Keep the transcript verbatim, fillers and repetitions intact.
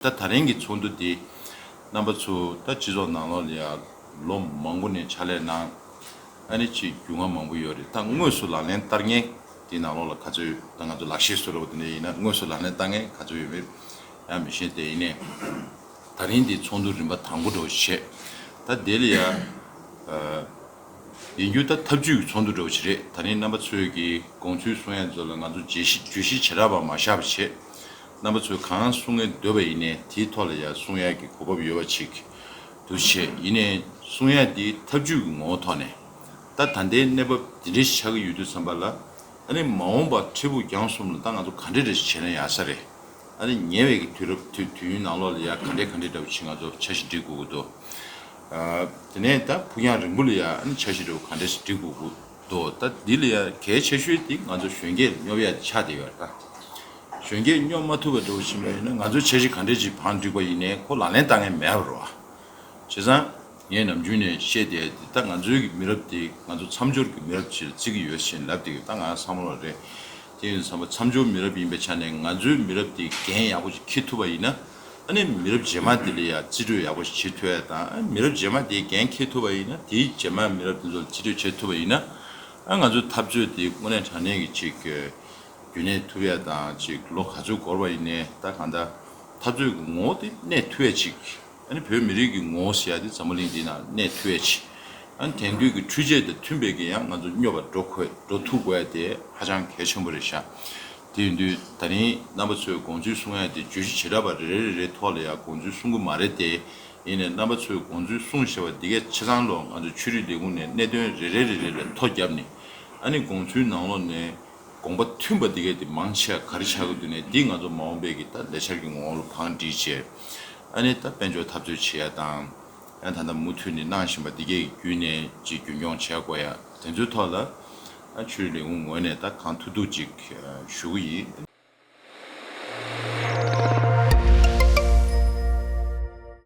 ད་ད་རིང་གི་ཚོགས་འདུ་འདི་རྣམ་པ་ཚོ་ད་སྤྱི་ཚོགས་ནང་ལོགས་ལ་ཡ་ལོ་མང་པོ་ནས་ཕྱག་ལས་གནང་། ཨ་ནི་ཅིག་རྒྱུས་མངའ་མང་པོ་ཡོད་རེད། ད་དངོས་སུ་ལག་ལེན་བསྟར་མཁན་དེ་ནང་ལོགས་ལ་ག་ཚོད་ཡོད། ད་ང་ཚོ་ལག་ཤེས་བཟོ་འདྲ་པོ་དེ་འདྲ་ཡིན་ན་དངོས་སུ་ལག་ལེན་བསྟར་མཁན་ག་ཚོད་ཡོད་མེད་ཡང་མི་ཤེས། དེ་ཡིན་ནའི་ད་རིང་འདི་ཚོགས་འདུ་རིམ་པ་དང་པོ་འདྲ་བོ་བྱས། ད་དེ་ལ་ཡ་ཡིན་རྒྱུ་ད་ཐབས་ཇུས་ཀྱི་ཚོགས་འདུ་འདྲ་བོ་ཞིག་རེད། ད་རིང་རྣམ་པ་ཚོས་ཀྱི་དགོངས་ཚུལ་གསུང་ཡ་ཚོ་ལ་ང་ཚོ་བརྗོད་གཞི་བརྗོད་གཞི་བྱེ་བྲག་པ་མ་བཞག་པ་བྱས། རྣམ་པ་ཚོས་གང་གསུང་གི་འདོད་པ་ཡིན་ནའི་དེའི་ཐོག་ལ་ཡ་གསུང་ཡ་གི་གོ་སྐབས་ཡོད་པ་ཅིག་འདུག་བྱས། ཡིན་ནའི་གསུང་ཡ་དེ་ཐབས་ཇུས་ཀྱི་ངོ་བོ་ཐོག་ནས་ད་ད་ལྟའི་གནས་བབ་འདི་འདྲ་ཞིག་ཆགས་ཀྱི་ཡོད་དུས་ཙམ་པ་ལ། ཨ་ནི་མ་འོངས་པ་འཕྲལ་ཕུགས་རྒྱང་གསུམ་ལ་ད་ང་ཚོ་ག་འདྲ་རེ་བྱས་ན་ཡག་ས་རེད། ཨ་ནི་ཉེ་བའི་གི་དུས་རབས་དུས་དུས་ཡུན་ནང་ལོགས་ལ་ཡ་ག་འདྲ་ག་འདྲ་འདྲ་བོ་ཞིག་ང་ཚོ་འཆར་གཞི་སྒྲིག་དགོས་ཀྱི་འདུག་ཨ། དེ་ནས་ད་ཕུགས་རྒྱང་རིང་པོ་ལ་ཡ་ཨ་ནི་འཆར་གཞི་འདྲ་བོ་ག་འདྲ་ཞིག་སྒྲིག་དགོས་ཀྱི་འདུག་ད་འདི་ལ་ཡ་གལ་ཆེ་ཤོས་དེ་ང་ཚོ་གཞོན་སྐྱེས་སྙོབ་ཡ་དེ་ཆགས་བསྡད་ཡོད་རེད་ད། གཞོན་སྐྱེས་སྙོབ་མ་ཐུབ་པ་འདྲ་བོ་ཞིག་མ་ཡིན་ན་ང་ཚོ་འཆར་གཞི་ག་འདྲ་ཞིག་བང་སྒྲིག་པ་ཡིན་ནའི་ཁོ་ལག་ལེན་བསྟར་མཁན་མེད་པ་རེད་བ། བྱས་ཙང་ངས་ནམ་རྒྱུན་ནས་བཤད་བསྡད་ཡ་འདི་ད་ང་ཚོའི་གི་མི་རབས་འདི་ང་ཚོ་མཚམས་སྦྱོར་གྱི་མི་རབས་ཅིག་ལ་བརྩི་གི་ཡོད་ཅེས་ལབ་བསྡད་ཀྱི་ད་ང་བསམ་བློ་རེད། དེ་ཡིན་དུས་ཙམ་པ་མཚམས་སྦྱོར་མི་རབས་ཡིན་པའི་ཆ་ནས་ང་ཚོའི་མི་རབས་འདི་འགན་ཡག་པོ་ཞིག་འཁྱེར་ཐུབ་པ་ཡིན་ན། ཨ་ནི་མི་རབས་རྗེས་མ་འདི་ལ་ཡ་རྩིས་སྤྲོད་ཡག་པོ་ཞིག་བྱེད་ཐུབ་ཡ་དང་། ཨ་མི་རབས་རྗེས་མ་འདིའི་འགན་འཁྱེར་ཐུབ་པ་ཡིན་ན། དེའི་རྗེས་མ་མི་རབས་དེ་ཚོ་ལ་རྩིས་སྤྲོད་བྱེད་ཐུབ་པ་ཡིན་ན། ཨ་ང་ཚོའི་འཐབ་རྩོད་འདི་དངོས་གནས་དྲང་གནས་ཀྱི་ཅིག་རྒྱུན་གནས་ཐུབ་ཡ་དང་། ཅིག་ལོ་ག་ཚོད་འགོར་བ་ཡིན་ནའི་ད་གང་ལྟར་འཐབ་རྩོད་ཀྱི་ངོ་བོ་དེ་གནས་ཐུབ་ཡ་ཅིག་ཨ་ནི་བོད་མི་རིགས་ཀྱི་ངོ་བོ་ཟེར་ཡ་དེ་འཛམ་བུ་གླིང་འདི་ནང་གནས་ཐུབ་ཡ་ཅིག་ཨ་ནི་དེང་དུས་ཀྱི་འཕྲུལ་ཆས་དང་མཐུན་པའི་གི་ཡང་ང་ཚོ་སྙོབ་པ་འགྲོ་དགོས་འགྲོ་ཐུབ་དགོས་ཡ་དེ་ཧ་ཅང་གལ་ཆེན་པོ་རེད་ཤག་དེ་ཡིན་དུས་ད་རིང་རྣམ་པ་ཚོས་དགོངས་ཚུལ་གསུང་ཡ་དེ་བརྗོད་གཞི་བྱེ་བྲག་པ་རེ་རེ་རེ་རེའི་ཐོག་ལ་ཡང་དགོངས་ཚུལ་གསུང་གི་མ་རེད་དེ། ཡིན་ནའི་རྣམ་པ་ཚོས་དགོངས་ཚུལ་གསུངས་བཞག་པ་འདི་གའི་ཆ་ཚང་ལོ་ང་ཚོ་ཆོས་རིག་ལས་ཁུངས་ནས་གནད་དོན་རེ་རེ་རེ་རེ་ལ་ཐོ་བརྒྱབ་ནས། ཨ་ནི་དགོངས་ཚུལ་ནང་ལོགས་ནས་དགོངས་པ་མཐུན་པ་འདི་གའི་དེ་མང་ཆེ་བ་ག་རེ་ཆགས་ཀྱི་འདུག་ནས། འདི་ང་ཚོ་མ་འོངས་པའི་གི་ད་ལས་འཆར་གྱི་ངོ་བོ་ལ་བང་སྒྲིག་བྱས། ཨ་ནི་ད་དཔལ་འབྱོར་འཐབ་རྩོད་བྱེད་ཡ་དང་། ཡང་ད་ལྟ་མུ་མཐུད་ནས་གནང་བཞིན་པ་འདི་གའི་བརྒྱུད་ནས་ཅིག་རྒྱུན་འཁྱོངས་བྱེད་དགོས་ཡ་དེ་ཚོའི་ཐོག་ལ། ཨ་ཆོས་རིག་ལས་ཁུངས་ངོས་ནས་ད་གང་ཐུབ་ཐུབ་ཅིག་ཞུ་གི་ཡིན།